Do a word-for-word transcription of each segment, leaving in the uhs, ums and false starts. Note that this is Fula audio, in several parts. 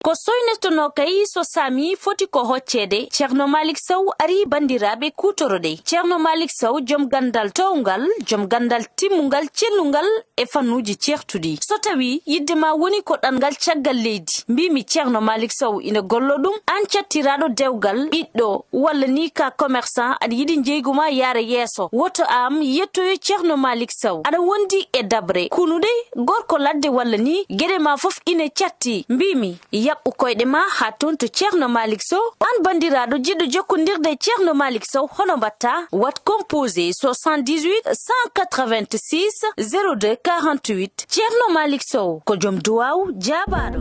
Ko soynotonoo kay so saami foti ko hocceede, Ceerno Maalik Sow arii banndiraaɓe kuutoro-ɗee. Ceerno Maalik Sow, jom ganndal toowngal, jom ganndal timmungal, cellungal e fannuuji ceertuɗi. So tawii yiɗde maa woni ko ɗanngal caggal leydi, mbiimi Ceerno Maalik Sow ina gollo ɗum, aan cattiraaɗo dewgal, ɓiɗɗo, walla nii ka commerçant, aɗa yiɗi njeygu maa yaara yeeso, woto aan yettoyo Ceerno Maalik Sow. Aɗa wondi e daɓre, kunuɗe, gorko ladde walla nii, geɗe maa fof ina catti. Mbiimi, yaɓɓu koyɗe maa haa toon to Ceerno Maalik Sow. Aan banndiraaɗo jiɗɗo jokkondirde e Ceerno Maalik Sow, hono mbaɗtaa? Waɗ composé soixante-dix-huit cent quatre-vingt-six zéro deux quarante-huit. Ceerno Maalik Sow ko jom duwaaw jaabaaɗo.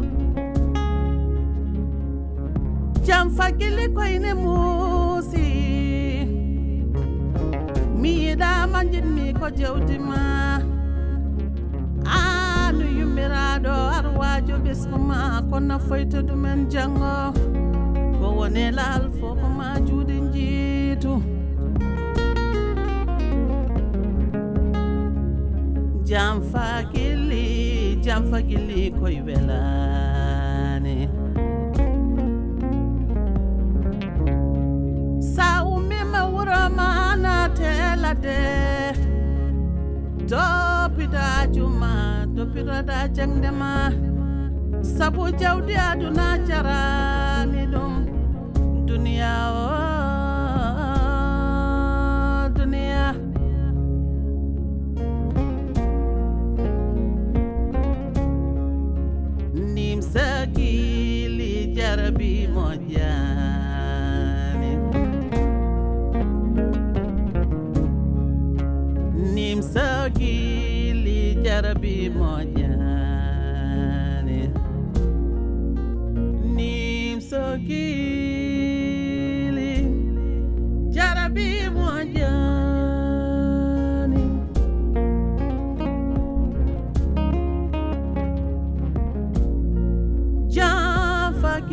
Jam fagili koyne muusi. Mi yiɗaama, njiɗmi ko jewdi ma. Aan yummiraaɗo arwaajo ɓesngu ma, ko nafoyta ɗumen janngo. Ko woni laal fof ko ma juuɗe njiitu. Jam fagili, jam fagili koy welaani. Sa ummiima wuro ma naate ladde. Toppito aaju ma, toppitoɗa jaŋde ma. Sabu jawdi aduna jaraani ɗum. Duniya o, duniya. Nimsa gili jarabi moƴƴaani. Nimsa gili jarabi moƴƴaani. Nimsa gili jarabi moƴƴaani.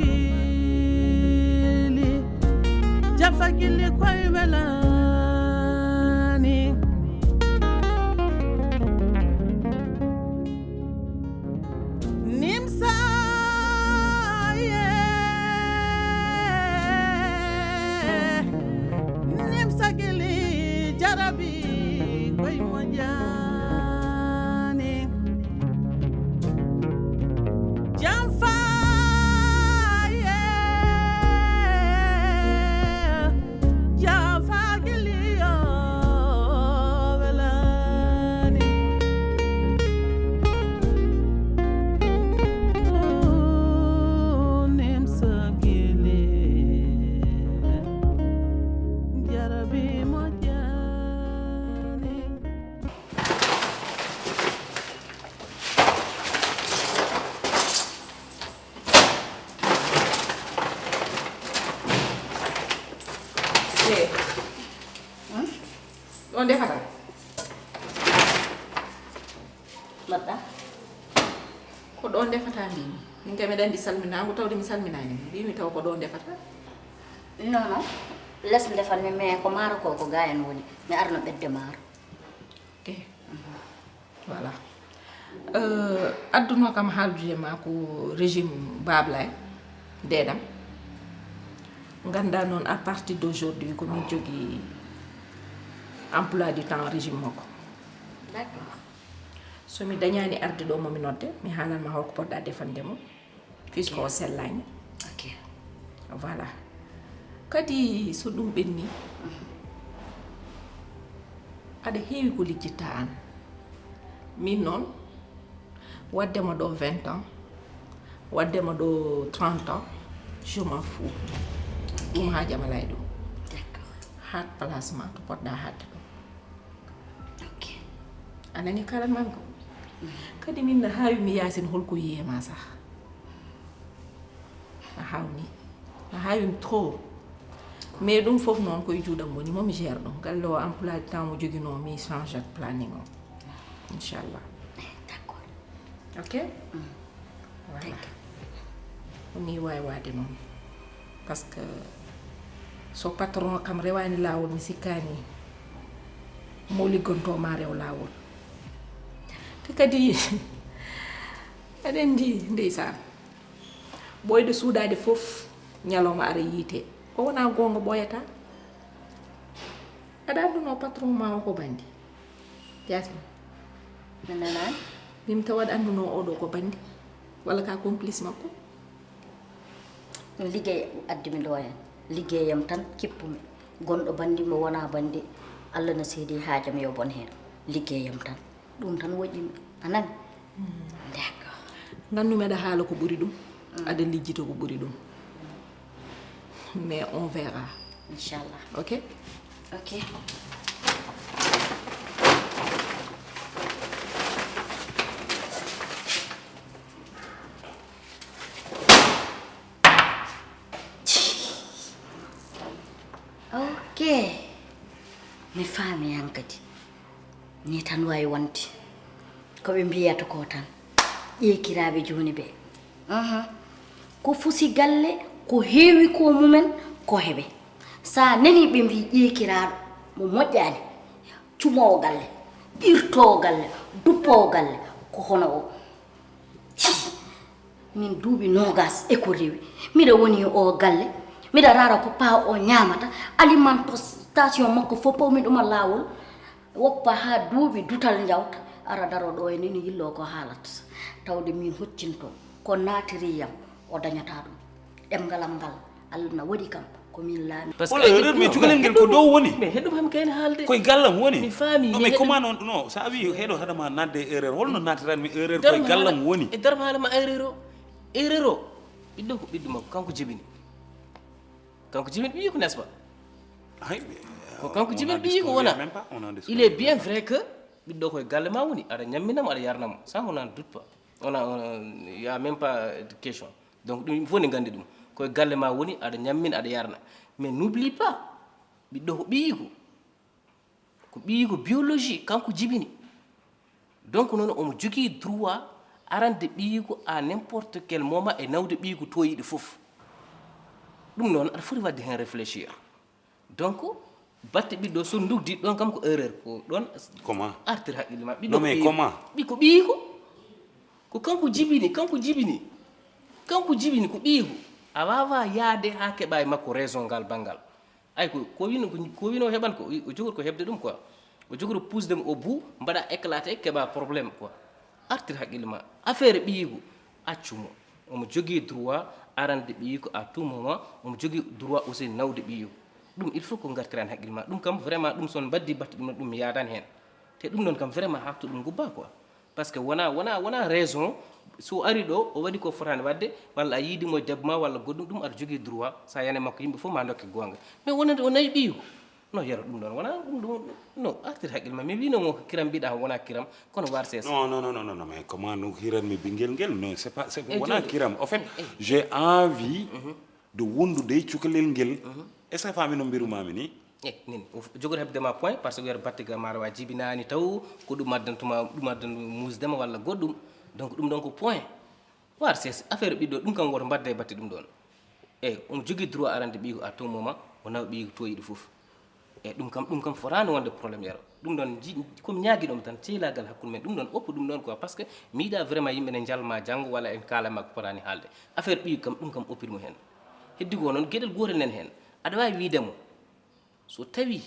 Jafagili, jafagili koy welaani. Nimsa, yeah. Nimsa gili jarabi koy moƴƴaani. Jam fa, yeah. Jafagili o welaani. Nimsa gili jarabi moƴƴaani. Ɗo ndefata? Mbaɗɗa? Ko ɗo ndefata mbimi. Min kay mbeɗa anndi salminaango, tawde mi salminaani. Mbimi taw ko ɗo ndefata? Non, non. Les ndefanmi, mais ko maaro ko, ko gayan woni. Mi arno ɓedde maaro. Ok. Voilà. Euh, adduno kam haaldude ma ko régime Babla en, deedam. Ngannda noon, à partir d'aujourd'hui, ko min jogii emploi du temps régime makko. D'accord. So mi dañaani arde ɗo mo mi nodde, mi haalan ma holko poɗɗa defande mo. Puisque o sellaani. Ok. Voilà. Kadi so ɗum ɓenni, aɗa heewi ko lijjitta aan. Min noon, waɗde ma ɗo vingt ans, waɗde ma ɗo trente ans, je m'en fous. Ɗum haajam alaa e ɗum. D'accord. Haat place ma to poɗɗa haatde ɗum. Ok. A nani kalan mami ko? Kadi min na haawi mi yaasin holko yiye ma sah. A hawni. A hawni trop. Mais ɗum fof noon ko e juuɗam woni, momi gère ɗum. Galle o emploi du temps mo joginoo, mi change planning o. Inchallah. D'accord. Ok? Voilà. Ko ni waawde noon. Parce que so patron kam rewaani laawol, mi sikkaani mo liggonto ma rew laawol. Te kadi, eɗen ndi, ndeysaan. Ɓooyde suudaade fof, ñalawma ara yiite. Ko wonaa goonga ɓooyataa? Aɗa anndunoo patron ma o ko banndi? Yaasin. Mi nanaani. Min taw aɗa anndunoo oɗo ko banndi? Walla ka complice makko? Ɗum liggey addi mi ɗo heen. Liggeyam tan kippumi. Gonɗo banndi mo wonaa banndi, Allah na seedi haajam yo bon heen. Liggeyam tan. Ɗum tan woƴƴimi. A nani? D'accord. Nganndu meɗa haala ko ɓuri ɗum. Aɗa lijjito ko ɓuri ɗum. Mais on verra. Inchallah. Ok? Ok. Ok. Mi faami hankadi. Ni tan wawi wonde. Ko ɓe mbiyata ko tan. Ƴeekiraaɓe jooni ɓe. Uhum. Ko fusi galle, ko heewi ko mumen, ko heɓe. Sa nani ɓe mbi ƴeekiraaɗo mo moƴƴaani, cumoowo galle, ɓirtoowo galle, duppoowo galle, ko hono o. Min duuɓi noogas e ko rewi. Miɗa woni o galle. Miɗa rara ko paa o ñaamata. Alimentation makko fof pawmi ɗum e laawol. Woppa haa duuɓi dutal njawta. Ara daro ɗo e nini yillo ko haalat. Tawde min hoccinto. Ko naatiri yam. O dañata ɗum. Ɗemngal am ngal. Allah na waɗi kam. Ko min laami. Parce que wala erreur, mais cukalel ngel ko dow woni. Mais heɗum ham kayni haalde. Koye gallam woni. Mi faami. Non, mais comment non, non, sa wi heɗo haɗama nadde e erreur, holno natiranmi erreur koye gallam woni? E darma haala ma erreur o. Erreur o. Ɓiɗɗo ko ɓiɗɗo makko, kanko jibini. Kanko jibini ɓiyi ko, n'est-ce pas? Ay, mais, ko kanko jibini ɓiyi ko wona. Il est bien vrai que ɓiɗɗo koye galle ma woni, aɗa ñamminamo, aɗa yarnamo. Ça, on n'en doute pas. On a, on a, il y a même pas de question. Donc ɗum yimɓe fof ne nganndi ɗum. Koye galle ma woni, aɗa ñammina, aɗa yarna. Mais n'oublie pas, ɓiɗɗo ko ɓiyiiko. Ko ɓiyiiko biologie, kanko jibini. Donc noon omo jogii droit arande ɓiyiiko à n'importe quel moment e nawde ɓiyiiko to yiɗi fof. Ɗum noon aɗa foti waɗde heen réfléchir. Donc batte ɓiɗɗo so ndugdi ɗon kam ko erreur ko ɗon. Comment? Artir haqqille ma. Ɓiɗɗo non, mais comment? Ɓi ko ɓiyiiko. Ko kanko jibini, kanko jibini. Kanko jibini ko ɓiyiiko. A waawaa yahde haa keɓa e makko raison ngal banngal. Ay ko, ko wino, ko wino heɓan ko, o jogori ko heɓde ɗum quoi. O jogori pousse dem au bout, mbaɗa éclaté, keɓa problème quoi. Artir haqqille ma. Affaire ɓiyiiko, accu mo. Omo jogii droit arande ɓiyiiko à tout moment, omo jogii droit aussi nawde ɓiyiiko. Ɗum il faut ko ngartiren haqqille ma. Ɗum kam vraiment, ɗum son mbaddi batte ɗum, ɗum mi yaadani heen. Te ɗum noon kam vraiment haaktu ɗum ngubba quoi. Parce que wona, wona, wona raison, so ari ɗo, o waɗi ko fotaani waɗde, walla a yiidi mo e debbo ma, walla goɗɗum, ɗum aɗa jogii droit, sa yani makko yimɓe fof ma ndokke goonga. Mais wonande o nayi ɓiyiiko. No yero ɗum ɗon, wona ɗum ɗum, no artir haqqille ma. Mi wino mo ko kiram mbiɗa, wona kiram, kono war ses. Non, non, non, non, non, mais comment no kiran mi ɓinngel ngel? Non, c'est pas, c'est, wona kiram. En fait, j'ai envie de wondude e cukalel ngel. Est-ce que a faami no mbirumami ni? E nin, o jogori heɓde ma point, parce que wiyata batte ga maaro wa jibinaani taw, ko ɗum addantuma, ɗum addan muusdema walla goɗɗum. Donc ɗum ɗon ko point. War ses, affaire ɓiɗɗo, ɗum kam woto mbadde e batte ɗum ɗon. E, omo jogii droit arande ɓiyiiko à tout moment, o nawa ɓiyiiko to yiɗi fof. E, ɗum kam, ɗum kam fotaani wonde problème yero. Ɗum ɗon, ji-, komi ñaagiiɗo mo tan, ceylaagal hakkunde men, ɗum ɗon, oppu ɗum ɗon quoi, parce que mi yiɗa vraiment yimɓe ne njalma janngo walla en kaalama ko potaani haalde. Affaire ɓiyiiko kam, ɗum kam oppir mo heen. Heddi ko noon, geɗel gootel nen heen. Aɗa waawi wiide mo, so tawi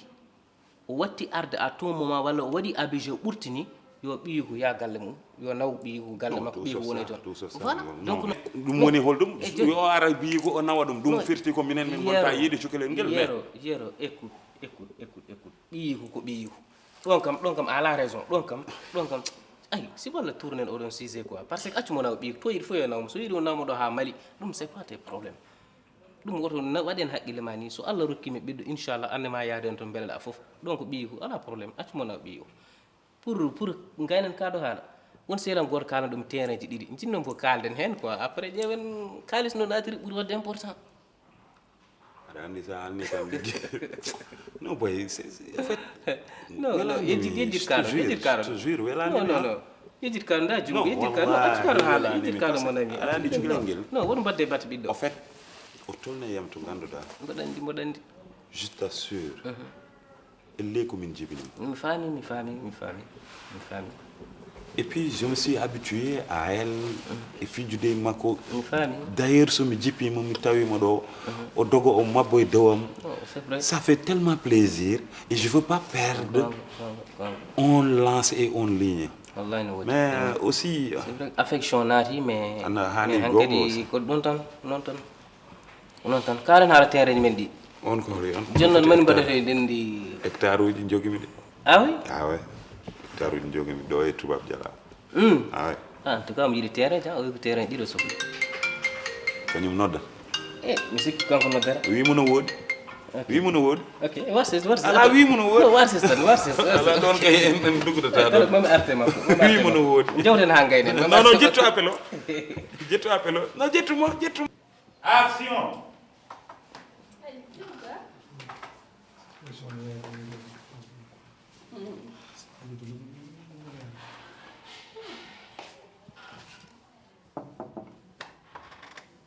o watti arde à tout moment walla o waɗi abusé, o ɓurtini, yo ɓiyiiko yaa galle mum, yo naw ɓiyiiko galle makko, ɓiyiiko woni toon. Voilà. Donc ɗum woni holɗum? Yo ara ɓiyiiko o nawa ɗum. Ɗum firti ko minen min ngonta yiide cukalel ngel. Yero, yero, écoute, écoute, écoute, écoute. Ɓiyiiko ko ɓiyiiko. Ɗon kam, ɗon kam a ala raison. Ɗon kam, ɗon kam, ay, si walla tournen oɗon sujet quoi. Parce que accu mo naw ɓiyiiko, to yiɗi fof yo naw mo. So yiɗi o naw mo ɗo haa Mali, ɗum c'est pas tes problèmes. Ɗum woto na-, waɗen haqqille ma ni, so Allah rokki mi ɓiɗɗo, inchallah, annde ma yaaden toon mbeleɗa fof. Ɗon ko ɓiyiiko, ala problème, accu mo naw ɓiyiiko. Pour, pour gaynen kaa ɗo haala. Won seeran gooto kaalan ɗum terrain ji ɗiɗi. Jinno mbo kaalden heen quoi. Après ƴeewen kaalis no naatiri ɓuri waɗde important. Aɗa anndi sa alni kam. Non, boy, c'est, c'est, en fait, non, non, yejjit, yejjit kaalan, yejjit kaalan. Je te jure, welaani. Non, non, non. Yejjit kaalan, nda junngo, yejjit kaalan. Non, accu kaalan haala, yejjit kaalan, mon ami. Aɗa anndi cukalel ngel. Non, won mbadde batte ɓiɗɗo. En fait, o tolna yam to ngannduɗaa. Mboɗo anndi, mboɗo anndi. Je t'assure. Elle ko min jibini. Mi faami, mi faami, mi faami, mi faami. Et puis, je me suis habitué à elle. E fijjude e makko. D'ailleurs, so mi jippima, mi tawima ɗo, o dogo, o mabbo e dow am. Ça fait tellement plaisir et je veux pas perdre. On lance et on ligne. Wallahi no woodi. Mais aussi, affection naati, mais ana hani gogo kadi ko ɗum tan, non tan. Onon tan kaalen haala terrain men ɗi. On ko holi on? Jooni noon mani mbaɗata e ɗen ɗi. Hectare uji jogimi de. Ah oui? Ah ouais. Hectare uji jogimi ɗo e Toubab Dialaw. Hmm. Ah ouais. Ah, en tout cas, mi yiɗi terrain ja, o wi ko terrain ɗiɗo sohli. Kañum nodda. Eh, mi sikki kanko noddata. Wi mo no woodi. Wi mo no woodi. Ok, warsis, warsis. Ala wi mo no woodi. No, warsis tan, warsis. Ala ɗon kay en en dugudata ɗon. Mami arte makko. Wi mo no woodi. Jawten ha gaynen. Non non, ƴettu appel o. Ƴettu appel o. Non, ƴettu mo, ƴettu mo. Action.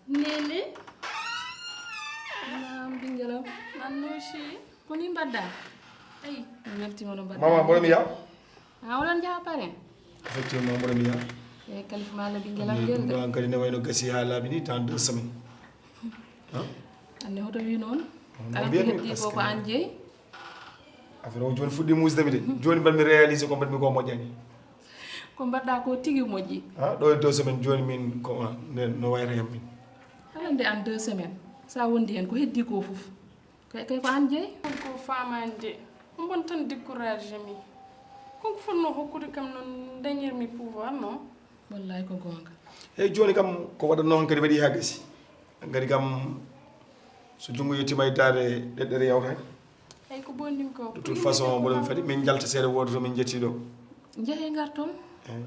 Nene. Naam, ɓinngel am. Nannoosi. Ko ni mbaɗɗa? Ay. Mi weltiima no mbaɗɗa. Mama, mboɗo mi yaw. A oɗon njaha pare? Effectivement, mboɗo mi yaha. E kalifa ma Allah ɓinngel am ngel. Ɗum ɗo an kadi ne wayno gasi ha laaɓi ni dans deux semaines. Hein? Anne hoto wi noon. Kala ko heddi ko ko an jeyi. Affaire o jooni fuɗɗi muusde mi de. Jooni mbaɗmi réalisé ko mbaɗmi ko moƴƴani. Ko mbaɗɗa ko tigi moƴƴi. Ha ɗo e deux semaines jooni min ko ne no wayata yam min. Aɗa anndi an deux semaines sa wondi heen ko heddi ko fof. Kay kay ko an jeyi. Ko faamaani de. Ombon tan découragé mi. Kon ko fotnoo hokkude kam noon dañirmi pouvoir non. Wallaay ko goonga. Eyi jooni kam ko waɗatnoo hankadi waɗi haa gasi. Hankadi kam so junngo yettiima e daade ɗeɗɗere yawtaani. Eyi ko bonɗin ko. De toute façon mboɗon fadi min njalta seeɗa wooda to min njetti ɗo. Njehee ngarton. Eyi.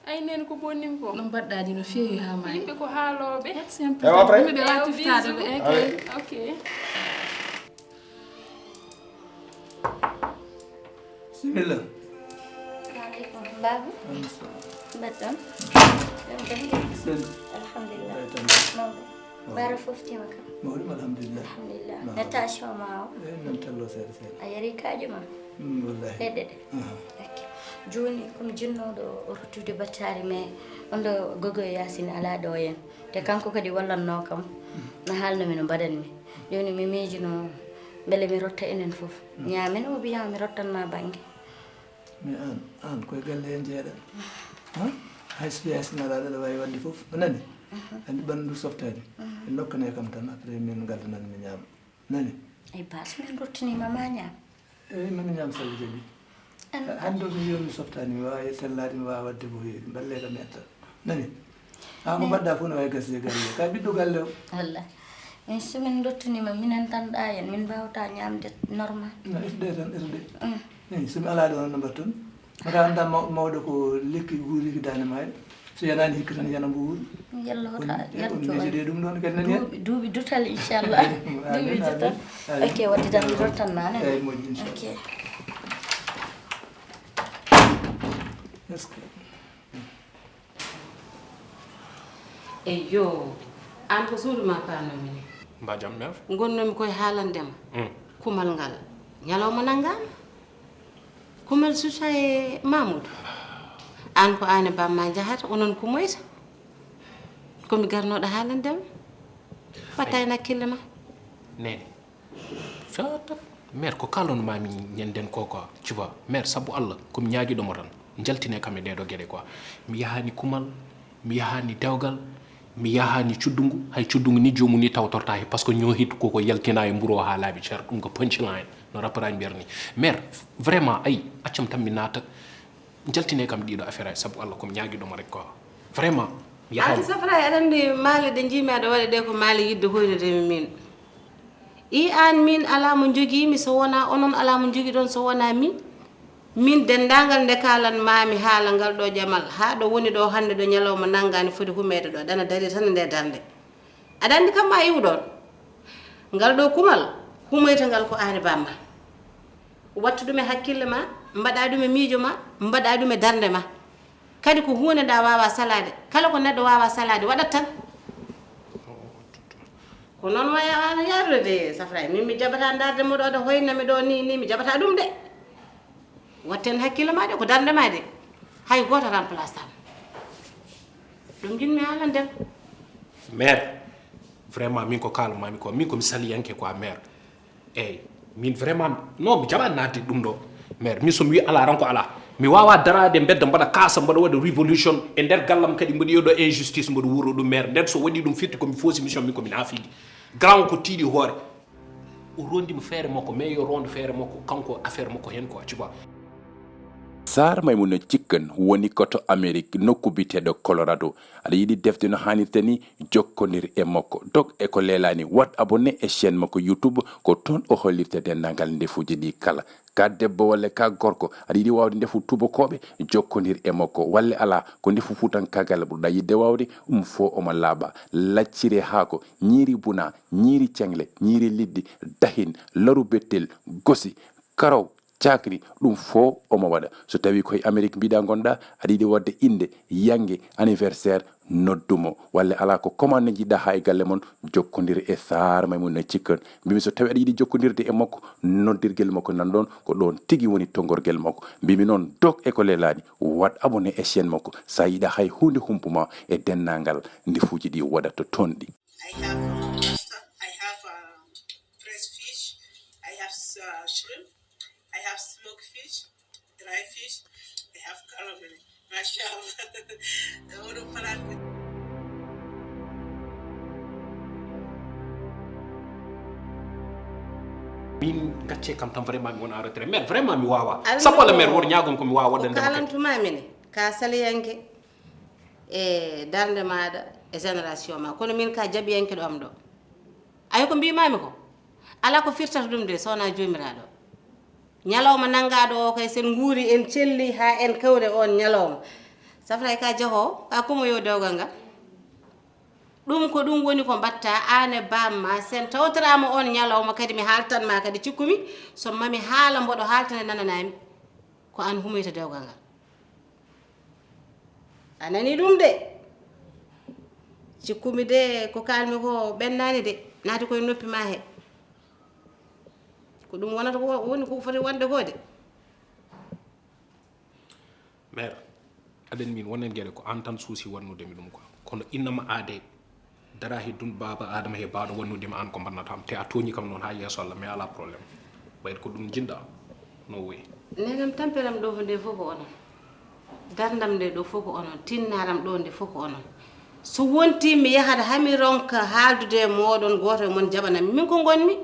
Ay neen ko bonɗin ko. No mbaɗɗaa ɗi no feewi haa maayi. Yimɓe ko haalooɓe. Ewa après. Yimɓe ɓe waawi tiftaade ɓe. Eyi kay. Ok. Bisimilla. Aleykum baabu. Mbaɗɗon. Jam tan. Sel. Alhamdulillah. Mbaɗɗon. Mawɗo. Bara fof tima kam. Mawɗum alhamdulillah. Alhamdulillah. Natation ma o. E non tallo seeɗa seeɗa. A yari kaaƴe ma. Mm, wallahi. Leɗɗe ɗe. Aha. Ok. Jooni komi jinnooɗo o ruttude battaari mais on ɗo gogo e Yaasin alaa ɗo yen. Te kanko kadi wallatnoo kam. Mm. No haalnoo mi no mbaɗan mi. Jooni mi miijino mbele mi rotta enen fof. Mm. Ñaamen o wiya mi rottan ma bannge. Mais aan aan koye galle heen njeeɗa. Hay so wiyaa sinalaaɗo aɗa waawi waɗde fof a nani. Anndi ɓanndu softaani. Nokkanee kam tan après min ngaddanan mi ñaama nani. Ay bas min rottiniima ma ñaam. Eyi mami ñaam sabu jaɓi. Hannde o mi wiyon mi softaani mi waawi sellaade mi waawa waɗde ko heewi mballee kam mi etta nani. Haa ko mbaɗɗaa fof no waawi gasde galle ka ɓiɗɗo galle o. Walla min so min ndottiniima minen tan ɗa en min mbaawata ñaamde normal. No ɓesde tan ɓesde. Eyi so mi alaa ɗo noon no mbaɗton mata annda mawɗo ko lekki guuriki daande maayo. So yanaani hikka tan yana mbo wuuri. Yalla hoto yaltu nejude ɗum ɗoon kadi nani duuɓi duuɓi dutal inchallah. Duuɓi dutal. Ok wadde tan mi rottan ma nani. Eyi moƴƴi inchallah. Ok. Est-ce que Eyyo, aan ko suudu ma paanoomi ni. Mba jam, mère? Ngonnoomi koye haalande ma. Mm. Kumal ngal, ñalawma nanngaama. Kumal Susa e Mamoudou. Aan ko aan e bamma njahata, onon kumoyta. Ko mi garnooɗo haalande ma. Watta heen hakkille ma. Neene. Sa-, ta-, mère, ko kaalon mami ñanden ko quoi, tu vois. Mère, sabu Allah, ko mi ñaagiɗo mo tan. Njaltine kam e ɗeɗo geɗe quoi. Mi yahani kumal, mi yahani dewgal, mi yahani cuddungu. Hay cuddungu ni jomum ni tawtorta he, parce que ñoo hit koko yaltina e mburo ha laabi cer, ɗum ko punchline, no rappeur aji mbiyata ni. Mère, vraiment, ay, accam tan mi naata. Njaltine kam ɗiɗo affaire aji, sabu Allah, ko mi ñaagiɗo mo rek quoi. Vraiment, mi yahani. An safra, aɗa anndi maale ɗe njiimi aɗa waɗa ɗe ko maale yiɗde hoynude mi min. I aan min alaa mo njogiimi so wonaa onon, alaa mo njogiɗon so wonaa min. Min denndaangal nde kaalan maami haala ngal ɗo jamal, haa ɗo woni ɗo hannde ɗo ñalawma nanngaani foti humeede ɗo, ɗana darii tan e nde darnde. Aɗa anndi kam ma iwu ɗoon? Ngal ɗo kumal, humoyta ngal ko aan e bamma. Wattu ɗum e hakkille ma, mbaɗa ɗum e miijo ma, mbaɗa ɗum e darnde ma. Kadi ko huunde nde a waawaa salaade. Kala ko neɗɗo waawaa salaade, waɗat tan. Ko noon waawaa yaarude de, Safra. Min mi jaɓataa ndaarde mo ɗo, ɗo hoyna mi ɗo, ni, ni, mi jaɓataa ɗum de. Watten hakkille ma de, ko darnde ma de. Hay gooto remplace tan. Ɗum nginmi haalande. Mère, vraiment, min ko kaalammaami ko, min ko mi saliyanke quoi, mère. Eyyi, min vraiment, non, mi jaɓaani naatde ɗum ɗo. Mère, min so mi wi alaa tan ko alaa. Mi waawaa daraade mbedda mbaɗa kaasa, mbaɗa waɗa révolution e nder gallam kadi, mbaɗi ɗo injustice, mbaɗa wuuro ɗum, mère. Nden so waɗi ɗum firti ko mi foosi mission, min ko mi naafiiɗi. Grand ko tiiɗi hoore. O rondi mo feere makko, mais yo rondo feere makko, kanko affaire makko heen quoi, tu vois. Saar Maymuna Cikkan woni ko to Amerik, nokku biyeteeɗo Colorado. Aɗa yiɗi defde no haanirta ni? Jokkondir e makko. Dog e ko leelaani, waɗ abonné e chaîne makko YouTube, ko toon o hollirta denndaangal ndefuuji ɗi kala. Ka debbo walla ka gorko, aɗa yiɗi waawde ndefu tubakooɓe? Jokkondir e makko. Walla alaa, ko ndefu fuutankaagal ɓurɗaa yiɗde waawde? Ɗum fof omo laaɓa. Lacciri haako, ñiiri buna, ñiiri ceŋle, ñiiri liɗɗi, dahin, laru bettel, gosi, karaw, cakri, ɗum fof omo waɗa. So tawii ko e Amerik mbiɗa ngonɗaa, aɗa yiɗi waɗde innde, yannge, anniversaire, noddu mo. Walla alaa, ko commande njiɗɗaa haa e galle mon, jokkondir e Saar Maymuna Cikkan. Mbimi so tawii aɗa yiɗi jokkondirde e makko, noddirgel makko nan ɗoon, ko ɗoon tigi woni tonngorgel makko. Mbimi noon, dog e ko leelaani, waɗ abonné e chaîne makko. So a yiɗaa hay huunde humpuma e denndaangal ndefuuji ɗi waɗata toon ɗi. I have, uh, lobster, I have, uh, fresh fish, I have, uh, shrimp, I have smoked fish, dry fish, I have calamari. Machallah. Oɗo palaat ko min gacce kam tan vraiment mi wona retrait. Mère, vraiment mi waawaa. Alhamdulillah. Sappo Allah mère, woto ñaagon ko mi waawaa waɗande. Ko kaalantumaami ne, ka saliyanke e darnde maaɗa e génération ma. Kono min ka jaɓiyanke ɗo am ɗo. Ayi ko mbimaami ko? Alaa ko firtata ɗum de, so wonaa Joomiraaɗo. Ñalawma nanngaaɗo o kay, sen nguuri, en celli haa en kawri oon ñalawma. Safray ka jahoowo, ka kumoyoo dewgal ngal. Ɗum ko ɗum woni ko mbaɗtaa aan e baam ma, sen tawtoraama oon ñalawma kadi mi haaltan ma kadi cikkumi, so mami haala mboɗo haaltane nananaami. Ko aan humoyta dewgal ngal. A nanii ɗum de. Cikkumi de, ko kaalmi ko ɓennaani de, naati koye noppi ma he. Ko ɗum wonata ko woni ko foti wonde ko de. Mère, aɗen min wonen geɗe ko aan tan suusi wannude mi ɗum quoi. Kono innama aade. Dara he dun baaba Adama he baɗo wannude mi aan ko mbannata am. Te a tooñi kam noon haa yeeso Allah, mais alaa problème. Ɓayde ko ɗum njiɗɗa, no woyi. Nenam tamperam ɗo nde fof ko onon. Darndam nde ɗo fof ko onon. Tinnaram ɗo nde fof ko onon. So wontii mi yahata haa mi ronka haaldude e mooɗon, gooto e mon jaɓanam. Min ko ngonmi?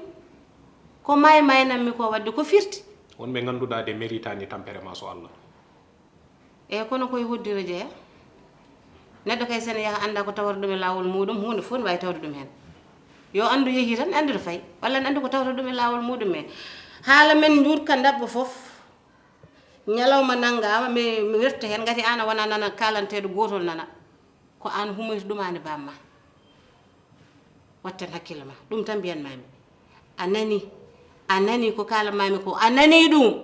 Ko may maynam mi ko waɗde ko firti. Won ɓe ngannduɗaa de meritaani tampere ma so Allah. Eey, kono ko e hoddiro jeya? Neɗɗo kay, sen yaha annda ko tawata ɗum e laawol muuɗum, huunde fof ne waawi tawde ɗum heen. Yo anndu yehi tan, anndu to fayi, walla ne anndi ko tawata ɗum e laawol muuɗum heen. Haala men njuutka ndaɓɓo fof, ñalawma nanngaama, mi, mi werta heen, ngati aan a wona nana, kaalanteeɗo gootol nana. Ko aan humoyta ɗum, aan e baam ma. Watten hakkille ma. Ɗum tan mbiyanmaami. A nani? A nani ko kaalanmaami ko? A nani ɗum?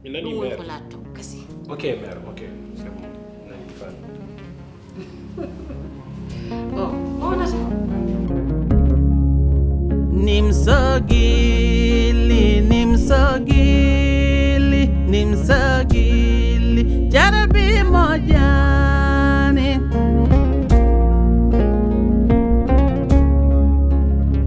Mi nani. Ɗum woni mère. Ko laatto kasi. Ok, mère, ok. C'est bon. Nani fan. Oh, oh, nata. Nimsa gilli, nimsa gilli, nimsa gilli, jarabi moƴƴaani.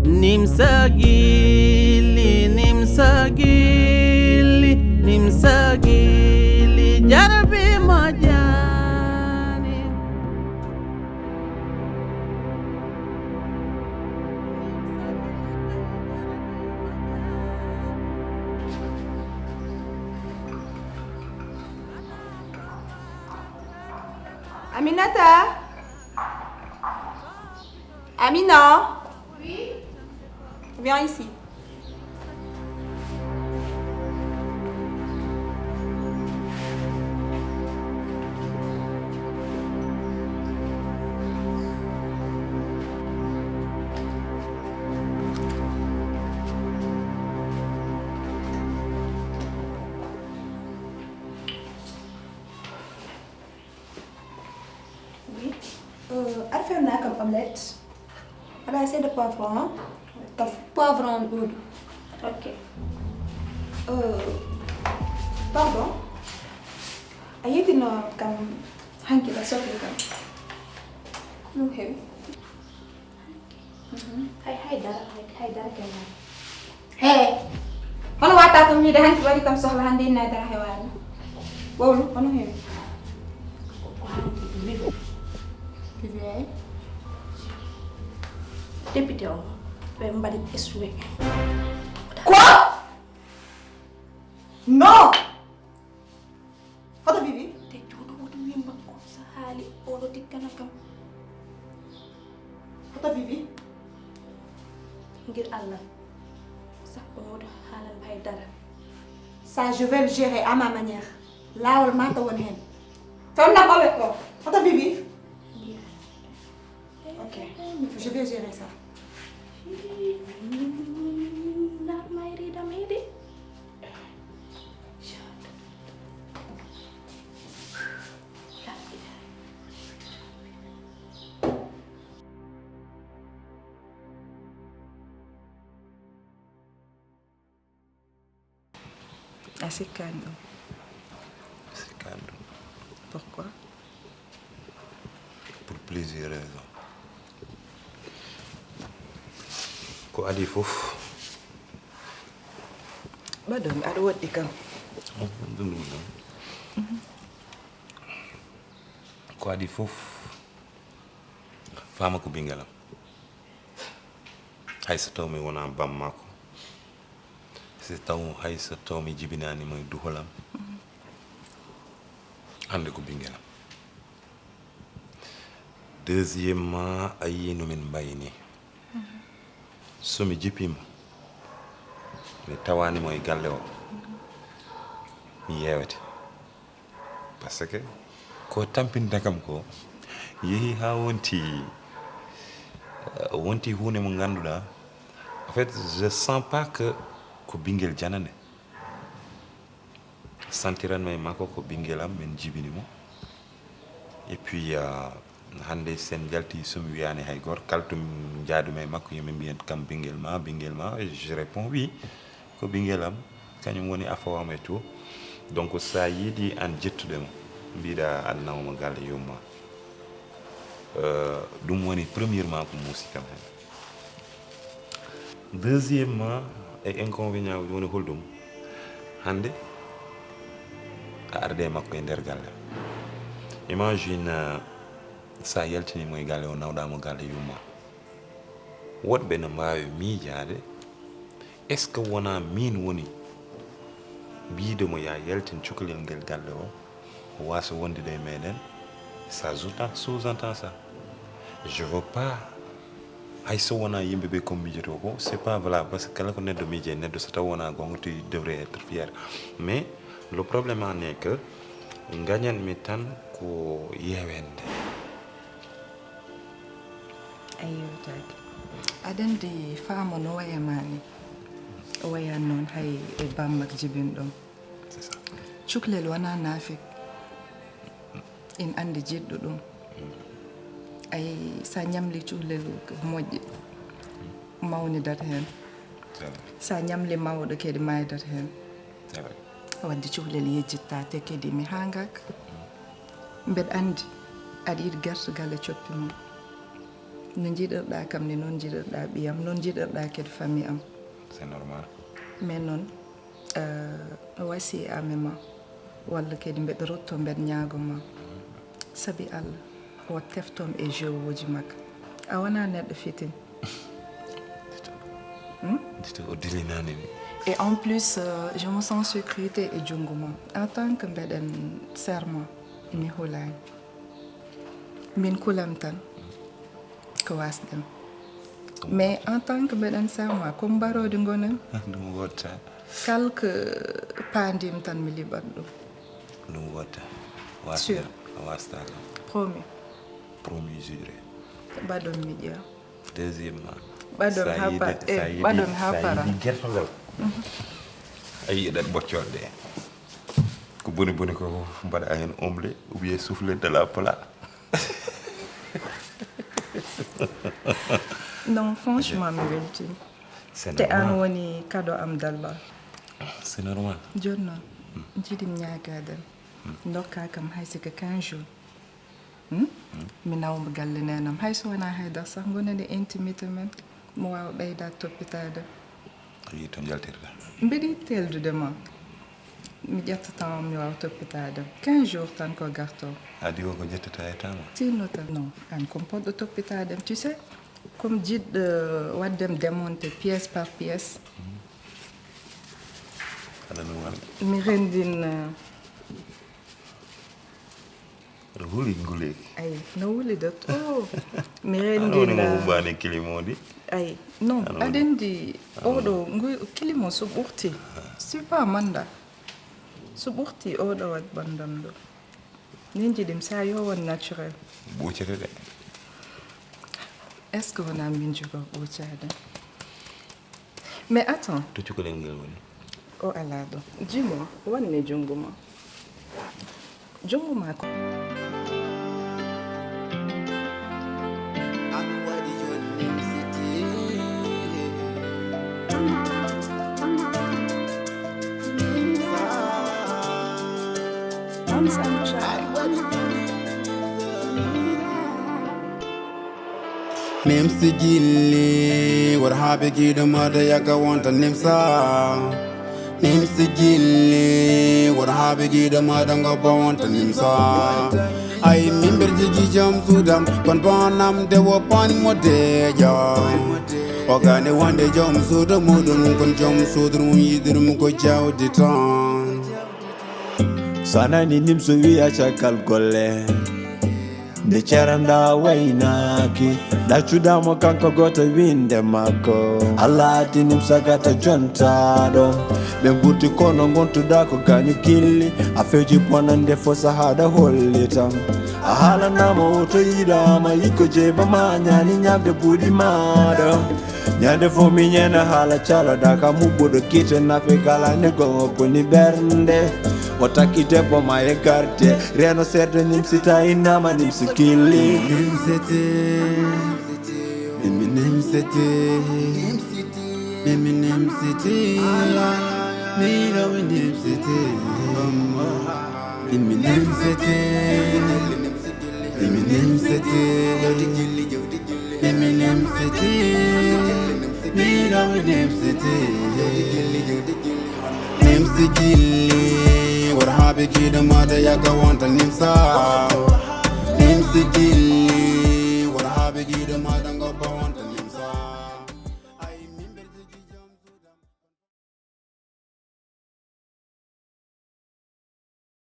Nimsa gilli, nimsa gilli, nimsa gilli, jarabi moƴƴaani. Aminata! Amina! Oui? Viens ici. Oui. Euh, aɗa fewna kam omelette. Aɗa seeɗa poivron, hein? Taf poivron ɗuuɗu. Ok. Euh, pardon. A yetino kam hanki la sokli kam. Ɗum heewi. Mhm. Hay, hay dara, hay, hay dara kenna. Hey! Hono wata kam wiide hanki waɗi kam sohla hannde inna e dara hewaani. Wowlu, hono heewi. Ko, ko hanki Vivi. Vivi, eey. Député o, ɓe mbaɗi échoué. Quoi? Non! Hoto Vivi? Te jooɗo woto wiy makko so haali oɗo tikkana kam. Hoto Vivi? Ngir Allah. Sakko mi woto haalan hay dara. Ça, je vais le gérer à ma manière. Laawol ma to won heen. Fewna ko wet ko. Hoto Vivi? Ngir Ok, je vais gérer ça. A sikkaani ɗum? Sikkaani ɗum. Pourquoi? Pour plusieurs raisons. Ko adii fof. Ɓaɗo mi aɗa woɗɗi kam. Ɗum ɗum ɗum. Ko adii fof, faama ko ɓinngel am. Hay so taw mi wonaa bammaako, si taw, hay so taw mi jibinaani mo e duhol am, hannde ko ɓinngel am. Deuxièmement, a yii no min mbayi nii. So mi jippii mo, mi tawaani mo e galle o, mi yeewete. Parce que ko tampinta kam ko yehi haa wonti, eh, wonti huunde mo ngannduɗaa, en fait, je sens pas que ko ɓinngel janane. Sentiranmi e makko ko ɓinngel am, min jibini mo. Et puis, euh, hannde sen njalti, so mi wiyaani hay gooto, kala to njaadumi e makko, yo min mbiyen kam ɓinngel ma, ɓinngel ma, je réponds oui, ko ɓinngel am, kañum woni afo am et tout. Donc, so a yiɗi aan ƴettude mo, mbiɗa aan nawa mo galle yumma. Euh, ɗum woni premièrement ko muusi kam heen. Deuxièmement, e inconvénient uji woni holɗum? Hannde a arde e makko e nder galle. Imagine, euh, so a yaltini mo e galle o, nawɗa mo galle yumma. Woɗɓe no mbaawi miijaade, est-ce que wonaa miin woni mbiiɗo mo ya yaltin cukalel ngel galle o, o waasa wondude e meɗen? Ça sous-entend, sous-entend ça. Je veux pas, hay so wonaa yimɓe ɓe comme miijotoo ko, c'est pas valable, parce que kala ko neɗɗo miije, neɗɗo so taw wonaa goonga, tu devrais être fier. Mais le problème en est que ngañanmi tan ko yeewende. A yeewtaaki. Aɗa anndi faama no waya ma ni. O waya noon hay e bammak jibinɗo. C'est ça. Cukalel wonaa naafik. En anndi jiɗɗo ɗum. Ay, so a ñamli cukalel moƴƴi, mawnidat heen. C'est vrai. So a ñamli mawɗo kadi, maaydat heen. C'est vrai. Wadde cukalel yejjitta te kadi mi haa ngaaka. Mbeɗa anndi aɗa yiɗi gerte galle coppi mum. No njiɗirɗa kam ni, noon njiɗirɗa ɓiyam, noon njiɗirɗa kadi famille am. C'est normal. Mais noon, euh, wasi ami ma, walla kadi mbeɗa rutto, mbeɗa ñaago ma. Sabi Allah, o teftom e jeu uji makko. A wonaa neɗɗo fitin. Dito. Hmm? Dito o dilinaani mi. Et en plus, euh, je me sens sécurité e junngo ma. En tant que mbeɗen serment, mi hulaani. Min kulam tan ko wasdem. Mais en tant que mbeɗen serment, ko mbaroodi ngonen. Ɗum wotta. Kala ko paandim tan mi liɓat ɗum. Ɗum wotta. Sûr. Wasde, a wasta kam. Promis. Promis juré. Mbaɗon mi ƴeew. Deuxièmement, ɓaɗon sa ha yiide, pa-, sa eh, yiide, ɓaɗon ha sa para. Yiide gertogal. Mhm. A yiiɗat ɓoccol ɗe. Ko boni boni ko mbaɗa hen omelette ou bien soufflette de la plat. Non, franchement, mi weltini. C'est normal. Te an woni cadeau am d'Allah. C'est normal. Jooni noon, mm, njiɗi mi ñaagaade. Ndokka kam hay sika quinze jours. Hmm? Mi nawma galle nenam. Hay so wonaa haydara sax, ngonani intimité men. Mo waawa ɓeydaade toppitaade. A yii to njaltirta. Mbeɗi teldude ma. Mi ƴetta tan mi waawa toppitaade. Quinze jours tan ko garto. Adi o ko ƴettata e tama? Tinno tan. Non, aan ko poɗɗo toppitaade. Tu sais, comme jiɗɗo waɗdem démonter pièce par pièce. Aɗa no wona? Mi renndin, euh, Aɗa huli nguleeki. Ay, no wuli dat. Oh, mi renndin, aɗa woni mo, euh, ubbani kilimo ndi. Ay, non, aɗa woni, aɗa anndi, aɗa woni, oɗo ngu-, kilimo so ɓurti. C'est pas manda. So ɓurti oɗo waɗ bandam ɗo. Min jiɗim sa yo won naturel. Ɓuucete de. Est-ce que wona min jogo ɓuucaade? Mais attends. To cukalel ngel woni? O alaa ɗo. Jimo, wanne junngo ma. Junngo ma ko. Nimsi gilli, wor haa ɓe giɗo maɗa yaga wonta nimsa. Nimsi gilli, wor haa ɓe giɗo maɗa ngobba wonta nimsa. Ay, min ber jigi jom sudam, kon bonam de wo pan mo deja. O gane wonde jom suudu muɗum, kon jom suudu mum yiɗirum ko jawdi tan. Sanani nimso wiya cakal golle. Nde ceranda waynaaki, ɗaccuɗamo kanko goto winde makko. Allah addinim sagata jontaɗo. Ɓe gurti kono gontuɗa ko gañu gilli. A feji bonande fo sahaɗa hollitam. A haalanama o to yiɗama yikko jeyba ma ñani ñamde buuɗi maɗa. Ñande fo mi ñena haala caloɗa ka muɓɓuɗo gite nafe kala ne gongo koni ɓernde. O takki debbo ma e garde. Reno serde nimsi tawi nama nimsi killi. Nimsete. Mimi nimsete. Mimi nimsete. Mira we nimsete. Mimi nimsete. Mimi nimsete. Mimi nimsete. Mira we nimsete. Nimsi gilli, wor haa ɓe giɗo maɗa yaga wonta nimsa.